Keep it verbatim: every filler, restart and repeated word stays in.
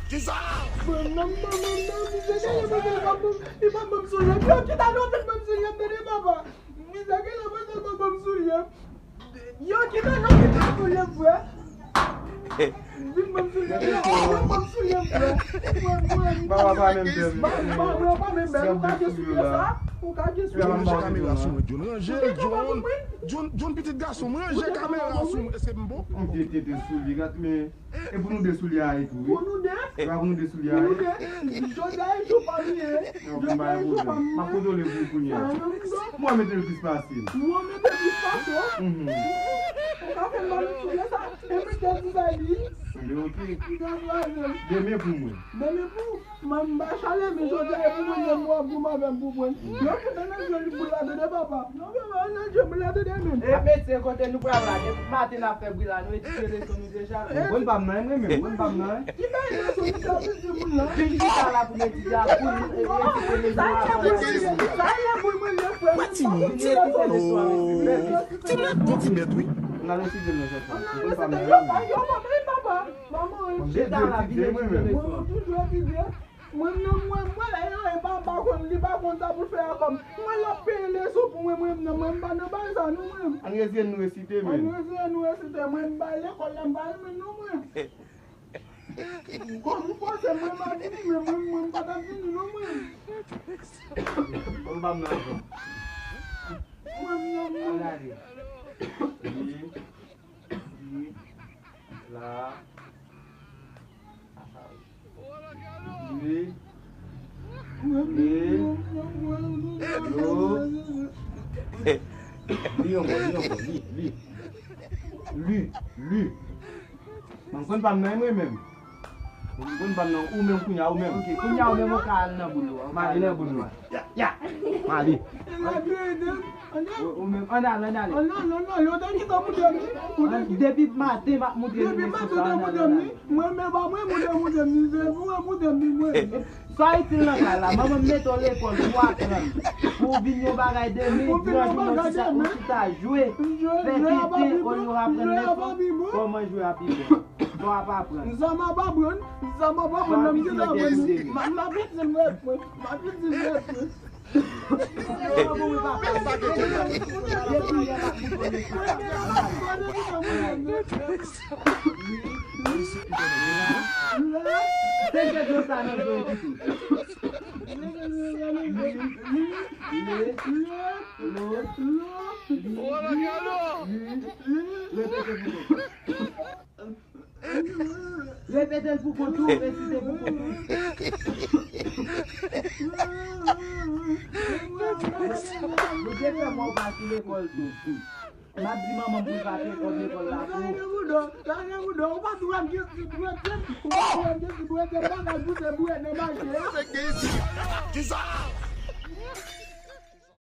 Kisa? Mwen menm, mwen menm, mwen menm, misye genlè mwen genlè pa ban m, li pa ban m soulye. Yo, kite nou vin ban m soulye m, tande papa. Misye genlè mwen genlè pa ban m soulye. Yo, kite nou vin ban m soulye m, frè. Vin ban m soulye m, frè. Vin ban m soulye m, frè. Mwen, mwen, Papa pa menm bèl. Ba, ba, mwen pa menm bèl. Ou ka gen soulye sa. Ou ka gen soulye sa. Ranje kamera sou mwen, John. Ranje, John. John, John, pitit gason, ranje kamera sou mwen. Èske m bon? Ou gen tete soulye, gad, men. E pou nou de soulye a ye tou, wi. Pou nou de? E pa pou nou de soulye a ye. Pou nou de. Jodi a e jou pa m ye. Jodi a e jou pa m ye. M ap kontwole pou ou kounye a. Mwen mete l plis pase. Mwen mete l plis pase w? Mhm. Ou ka fè m ba nou soulye sa. E mete l plis pase. Enben, oke. Demen pou mwen. Demen pou ou. Mwen m pa chale, men jodi a e pou mwen menm w ap goumen avè m pou mwen. Yo kite nan je li boul la tande papa. Non, papa, nan je boul la tande menm. E mesye, kote nou pral la? Depi maten n ap fè bri la, nou etidye leson nou deja. Ou konn pa m nan, mwen menm, ou konn pa m nan. Ki bay leson nou sa vin di moun la? Vin chita la pou nou etidye a, pou nou etidye leson a. Sa e boul mwen ye, frè. Mwen di nou, ti nèg, oh, ti nèg, bon ti mèt, wi. N al etidye leson sa. Ou konn pa m nan, mwen menm. Manman, manman, chita la, vin etidye leson. Mwen toujou etidye. Mwen menm, mwen, mwen, e, e, pa, pa konn, li pa konn sa pou l fè a kòb. Mwen, l ap peye leson pou mwen, mwen menm nan, mwen, m pa nan bagay sa, non, mwen. Ann eseye nou resite, men. Ann eseye nou resite, mwen, m bay lekòl la, m pa renmen, non, mwen. Kòm ou panse, mwen, m a vini, men mwen, mwen, m pa t ap vini, non, mwen. Mwen, m pa m nan ankò. Mwen, mwen, mwen. Ann ale. Li, li, la. Wi. Wi. Yo. Li ankò, li ankò, li, li. Li, li. Mwen konn pa m nan mwen menm. Mwen konn pa m nan ou menm kounye a, ou menm. Ok, kounye a ou menm ou ka al nan boul ou a. M ale nan boul ou a. Ya, ya. M ale. Ou, ou menm, ann ale, ann ale. Ann ale, ann ale, yo te kite moutre m. Depi maten, m ap moutre li. Depi maten, ou te moutre m, wi. Mwen, men pa mwen, moutre, moutre m, ni se pou mwen, moutre m, ni mwen. Sa itil nan kay la, manman m mete w lekòl pou w aprann. Pou w vin yon bagay demen, gran jounen, ou chita, ou chita jwe, fè tenten, olye w aprann leson, kòman jwe a pi bon. Sa w ap aprann? Sa m ap aprann? Sa m ap aprann? Sa w ap etidye demen? M ap etidye, m ap etidye. Repete l pou kont ou, resite pou kont ou. Ou te fè mwen pati lekòl tou. M ap di manman m pou l pa fè kòb lekòl la pou ou. Ou pa tou ap gen ti dwèt, ou pa tou ap gen ti dwèt, bagay pou se bwè nan mache a. Kisa?